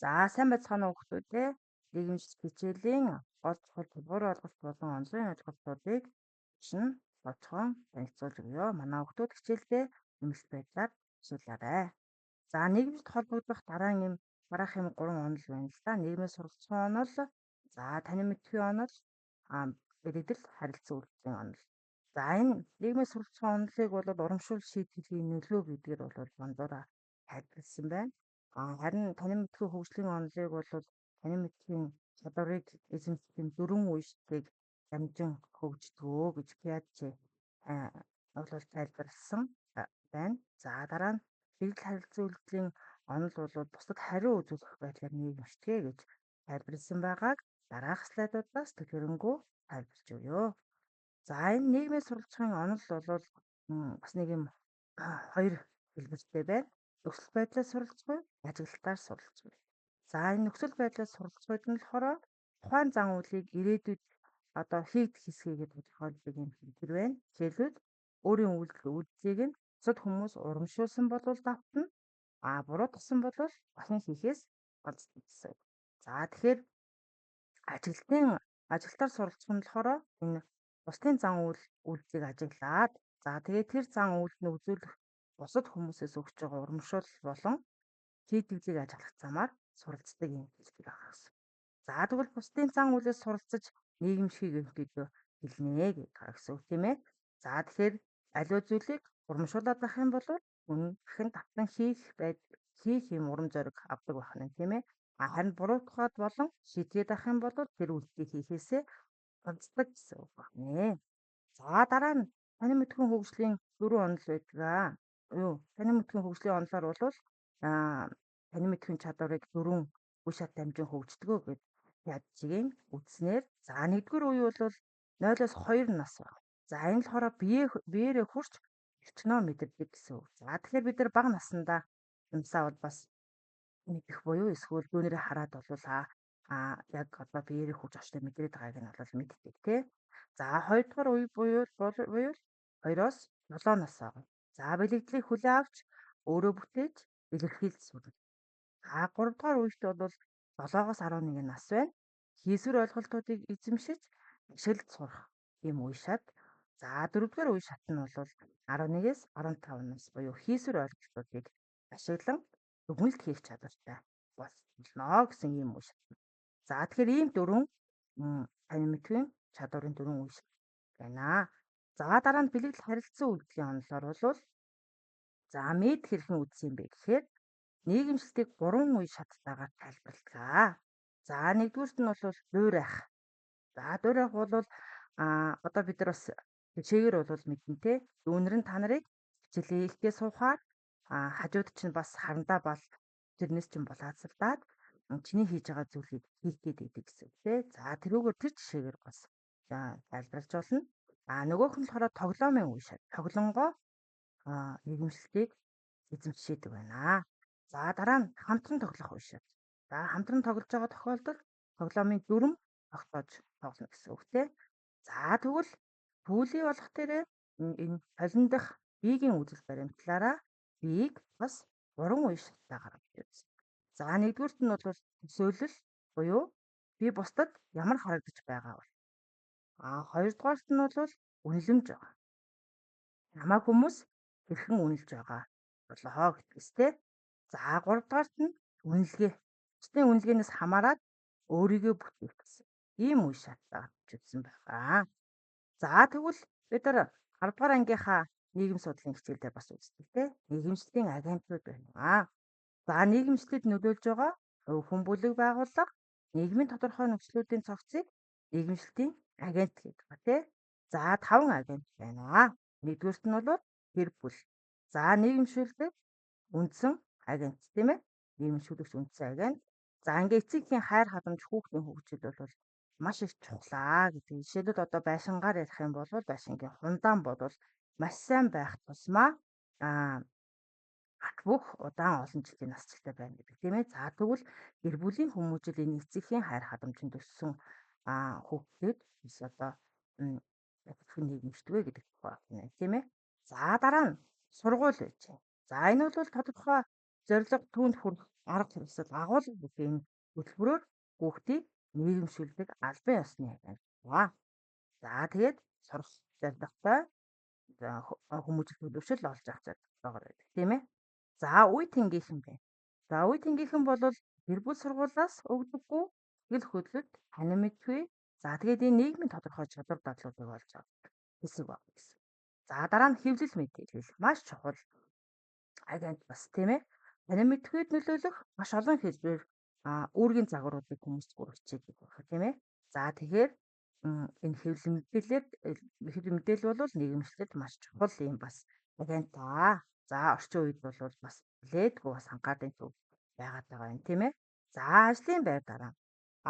За сайн байцгаана уу хүмүүстээ. Нийгэмшил хичээлийн гол чухал тулгуурын ойлголт болон онолын ойлголтуудыг чинь тоцхон танилцуулж өгье. Манай хүмүүст хичээлдээ нэмэлт байдлаар ашиглаарай. За нийгэмд холбогдох дараах юм гурван онол байна л да. Нийгмийн суралцсан онол, за танин мэдэхүй онол, бэлэгдэл харилцан үйлдэлийн онол. За энэ нийгмийн суралцсан онолыг бол урамшуул шийтгэлийн нөлөө гэдгээр бол бандуура тайлбарласан байна. Харин танин мэдэхүй хөгжлийн онолыг бол танин мэдэхийн чадварыг эзэмших дөрвөн үе шатыг дамжин хөгждгөө гэж Пиаже бол тайлбарласан байна. За дараа нь бэлэгдэл харилцан үйлдэлийн онол бол бусдад хариу үзүүлэх байдлаар нийгэмшдэг гэж тайлбарласан байгааг дараах слайдуудаас дэлгэрэнгүй тайлбарлаж өгье. За энэ нийгмийн суралцахын онол бол бас нэг юм хоёр хэлбэртэй байна. Нөхцөл байдлаас суралцах уу, ажиглалтаар суралцах уу. За энэ нөхцөл байдлаас суралцахуйд нь болохоор тухайн зан үйлийг ирээдүйд одоо хийгдэх хэсгээгээ тодорхойлдог юм хэлбэр байна. Жишээлбэл өөрийн үйлдэлийг нь бусад хүмүүс урамшуулсан бол давтна, буруутгасан бол дахин хийхээс ганцдаг гэсэн. За тэгэхээр ажиглалтаар суралцах нь болохоор энэ бусдын зан үйлдлийг ажиглаад за тэгээд тэр зан үйлд нь үзүүлэх бусад хүмүүсээс өгч байгаа урамшуулал болон шийтгэлийг ажиглах замаар суралцдаг юм хэлбэр байна гэсэн. За тэгвэл бусдын зан үйлээс суралцаж нийгэмшихийг ерөнхийдөө хэлнэ гэж гэсэн үг тийм ээ. За тэгэхээр аливаа зүйлийг урамшуулад байх юм бол хүн дахин давтан хийх юм урам зориг авдаг байх нь тийм ээ. Харин буруутгаад болон шийтгээд авах юм бол тэр үйлдэлийг хийхээсээ ганцдаг гэсэн үг байна. За дараа нь танин мэдэхүйн хөгжлийн дөрвөн онол байдаг. Танин мэдэхүйн хөгжлийн онолоор бол танин мэдэхүйн чадварыг дөрвөн үе шат дамжин хөгждгөө гэд Пиажегийн үзснээр за нэгдүгээр үе бол 0-оос 2 нас байна. За энэ болохоор биеэрээ хурч орчноо мэдэрдэг гэсэн үг. За тэгэхээр бид нар бага насндаа юмсаа бол бас мэдэх буюу эсвэл дүүнэрээ хараад бол яг одоо биеэрээ хурж орчноо мэдрээд байгааг нь бол мэддэг тий. За хоёрдугаар үе буюу 2-оос 7 нас байгаа. За бэлэгдлийг хүлээн авч өөрөө бүтээж илэрхийлж сурна. За гуравдугаар үеч бол 7-оос 11 нас байна. Хийсвэр ойлголтуудыг эзэмшиж ашиглаж сурах ийм үе шат. За дөрөвдүгээр үе шат нь бол 11-ээс 15 нас буюу хийсвэр ойлголтуудыг ашиглан дүгнэлт хийх чадвартай болно гэсэн ийм үе шат. За тэгэхээр ийм дөрвөн танин мэдэхүйн чадварын дөрвөн үе шат байна. За дараа нь бэлэгдэл харилцан үйлдэлийн онолоор бол за мэд хэрхэн үзсэн юм бэ гэхээр нийгэмшлэлтийг гурван үе шаттайгаар тайлбарладаг. За нэгдүгüүрт нь бол дуурайх. За дуурайх бол одоо бид нар бас жишээгээр бол мэднэ те. Дүүнер нь та нарыг хичээлээ хийхдээ суухаар хажууд чинь бас харандаа бол тэрнээс чинь булаацалдаад чиний хийж байгаа зүйлийг хийх гээд байдаг гэсэн үг те. За тэрүүгээр тэр жишээгээр бас тайлбарлаж болно. Нөгөөх нь болохоор тоглоомын үе шат. Тоглонгоо нийгэмшлэлтийг эзэмшээдэг байна. За дараа нь хамтран тоглох үе шат. За хамтран тоглож байгаа тохиолдолд тоглоомын дүрм тогтоож тоглоно гэсэн үг те. За тэгвэл пүлийн болох дээрээ энэ толон дах биеийн үзэл баримтлалаараа биеийг бас гурван үе шаттай гаргаж ирсэн. За нэгдүгüүрт нь бол төсөөлөл буюу би бусдад ямар харагдаж байгаа вэ? Хоёрдугаарт нь бол үнэлэмж байгаа. Намайг хүмүүс хэрхэн үнэлж байгаа болоо гэдгээс те. За гуравдугаарт нь үнэлгээ. Бусдын үнэлгээнээс хамаарат өөрийгөө бүтээх гэсэн ийм үе шаттай гарч ирсэн байгаа. За тэгвэл бид нар 10 дугаар ангийнхаа нийгэм судлалын хичээлээр бас үздэг те. Нийгэмшлэлийн агентууд байна. За нийгэмшлэлд нөлөөлж байгаа хувь хүн бүлэг байгууллага нийгмийн тодорхой нөхцлүүдийн цогцыг нийгэмшлэлийн агент гэдэг ба те. За 5 агент байна. Нэгдүгüүрт нь бол гэр бүл. За нийгэмшүүлдэг үндсэн агент тийм ээ. Нийгэмшүүлэгч үндсэн агент. За ингээ эцэгхийн хайр халамж хүүхдийн хөгжил бол маш их чухлаа гэдэг. Жишээлбэл одоо байшингаар ярих юм бол байшингийн хундаан бол маш сайн байх тусмаа ат бүх удаан олон жилийн насжилттай байна гэдэг тийм ээ. За тэгвэл гэр бүлийн хүмүүжил энэ эцэгхийн хайр халамжинд өссөн хүүхдүүд бас одоо хэрхэн нийгэмшдэг вэ гэдэг тухай байна тийм ээ. За дараа нь сургууль байж байна. За энэ бол тодорхой зорилго түүнд хүрэх Арга хэрэгсэл агуулга бүхий энэ хөтөлбөрөөр хүүхдийг нийгэмшүүлдэг албан ёсны агент. За тэгээд сурах зорилготой хүмүүжил төлөвшөл олж авах зорилготойгоор байдаг, тийм ээ. За үе тэнгийнхэн байна. За үе тэнгийнхэн бол гэр бүл сургуулиас өгдөггүй сэтгэл хөдлөлт, танин мэдгүй. За тэгээд энэ нийгмийн тодорхой чадвар дадлуудыг олж авах хэсэг байна гэсэн. За дараа нь хэвлэл мэдээлэл маш чухал агент бас, тийм ээ. Танин мэдхүйд нөлөөлөх маш олон хэлбэрээр үүргийн загваруудыг хүмүүст хүргэж байх, тийм ээ. За тэгэхээр энэ хэвлэл мэдээлэлээр хэвлэл мэдээлэл бол нийгэмшлэлд маш чухал юм бас агент аа. За орчин үед бол бас нэлээдгүй бас анхаарлын төв байгаад байгаа юм, тийм ээ. За ажлын байр дараа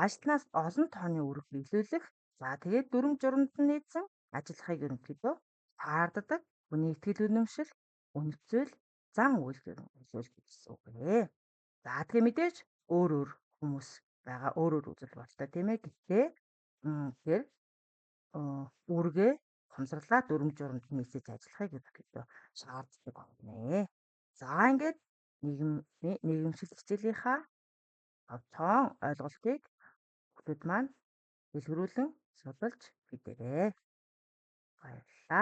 ажилтнаас олон тооны үүрэг биелүүлэх. За тэгээд дүрэм журамд нь нийцсэн ажиллахыг ерөнхийдөө шаарддаг. Хүний итгэл үнэмшил, үнэт зүйл, зан үйлдэл нөлөөлдөг гэсэн үг ээ. За тэгэхээр мэдээж өөр өөр хүмүүс байгаа, өөр өөр үзэл бодолтой, тийм ээ. Гэхдээ тэр үүргээ ухамсарлаа дүрэм журамд нийцэж ажиллахыг ерөнхийдөө шаарддаг байна. За ингээд нийгэмшил хичээлийнхаа товчхон ойлголтыг хүмүүс маань дэлгэрүүлэн судалж мэдээрэй. Баярлалаа.